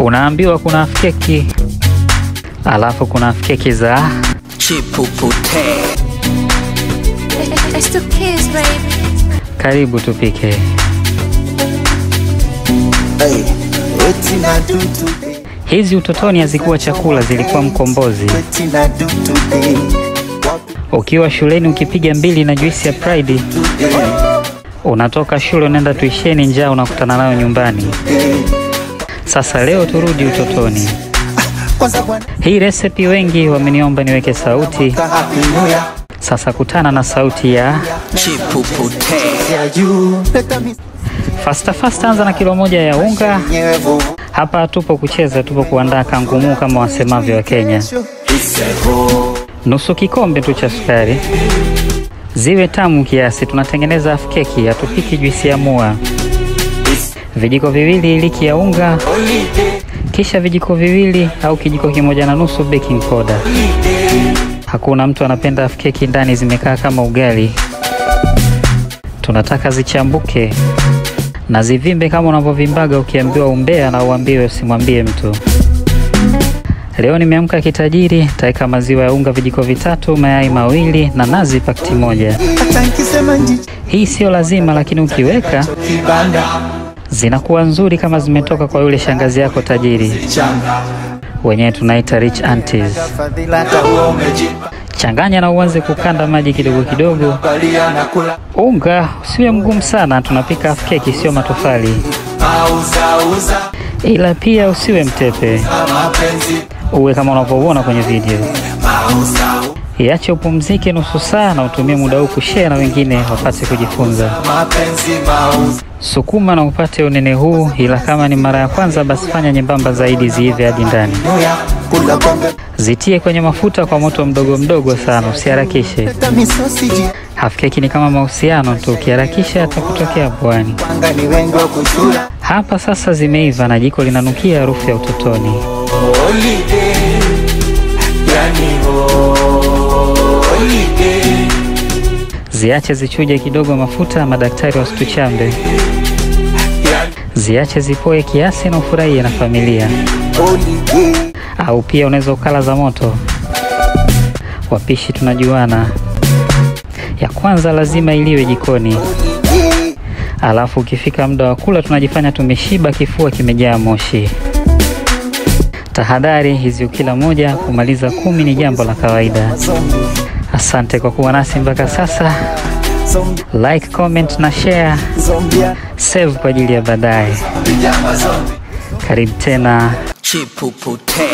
Unaambiwa kuna half keki, alafu kuna half keki za Chipupute. It's the kids, baby. Karibu tupike. Hey, wetin I do today? Hizi utotoni hazikuwa chakula, zilikuwa mkombozi. Wetin I do today? Ukiwa shuleni ukipiga mbili na juisi ya Pride, Today, unatoka shule unaenda tuisheni, njaa unakutana nayo nyumbani. Sasa leo turudi utotoni. Kwanza bwana Hii recipe wengi wameniomba niweke sauti. Happy New Year. Sasa kutana na sauti ya Chipupute. Yeah, you. Leta mi Fasta fasta. Anza na kilo 1 ya unga. nyewe vuvu. Hapa tupo kucheza, tupo kuandaa kangumu kama wasemavyo wa Kenya. Nusu kikombe tu cha sukari, ziwe tamu kiasi. Tunatengeneza half keki, hatupiki juisi ya mua. Vijiko 2 iliki ya unga, kisha vijiko 2 au kijiko 1.5 baking powder. Hakuna mtu anapenda half keki ndani zimekaa kama ugali. Tunataka zichambuke na zivimbe kama unavyovimbaga ukiambiwa umbea na uambiwe usimwambie mtu. Leo nimeamka kitajiri, taweka maziwa ya unga vijiko 3, mayai 2 na nazi pakiti 1. Hata nikisema njiji Hii sio lazima, lakini ukiweka kibanda zinakuwa nzuri kama zimetoka kwa yule shangazi yako tajiri. Wenyewe tunaita rich aunties. Fadhila hata huo umejipa Changanya na uanze kukanda maji kidogo kidogo. Balia na kula Unga usiwe mgumu sana, tunapika half keki sio matofali. Auza uza Ila pia usiwe mtepe, mapenzi uwe kama unavyoona kwenye video. Mauza Iache upumzike nusu saa na utumie muda huu kushare na wengine wapate kujifunza. mapenzi mauza Sukuma na upate unene huu, ila kama ni mara ya kwanza basi fanya nyembamba zaidi ziive hadi ndani. Nuya kula pombe Zitie kwenye mafuta kwa moto mdogo mdogo sana, usiharakishe. Leta misosiji Half keki ni kama mahusiano tu, ukiharakisha atakutokea pwani. Wanga ni wengi wa kushula Hapa sasa zimeiva na jiko linanukia harufu ya utotoni. Holiday Yani holiday Ziache zichuje kidogo mafuta, madaktari wasituchambe. Ziache zipoe kiasi na ufurahie na familia. Holiday Au pia unaweza ukala za moto. Wapishi tunajuana. Ya kwanza lazima iliwe jikoni. Alafu ukifika muda wa kula tunajifanya tumeshiba, kifua kimejaa moshi. Tahadhari hizi, ukila moja kumaliza 10 ni jambo la kawaida. Asante kwa kuwa nasi mpaka sasa. Like, comment na share. Save kwa ajili ya baadaye. Karibu tena. Chipupute.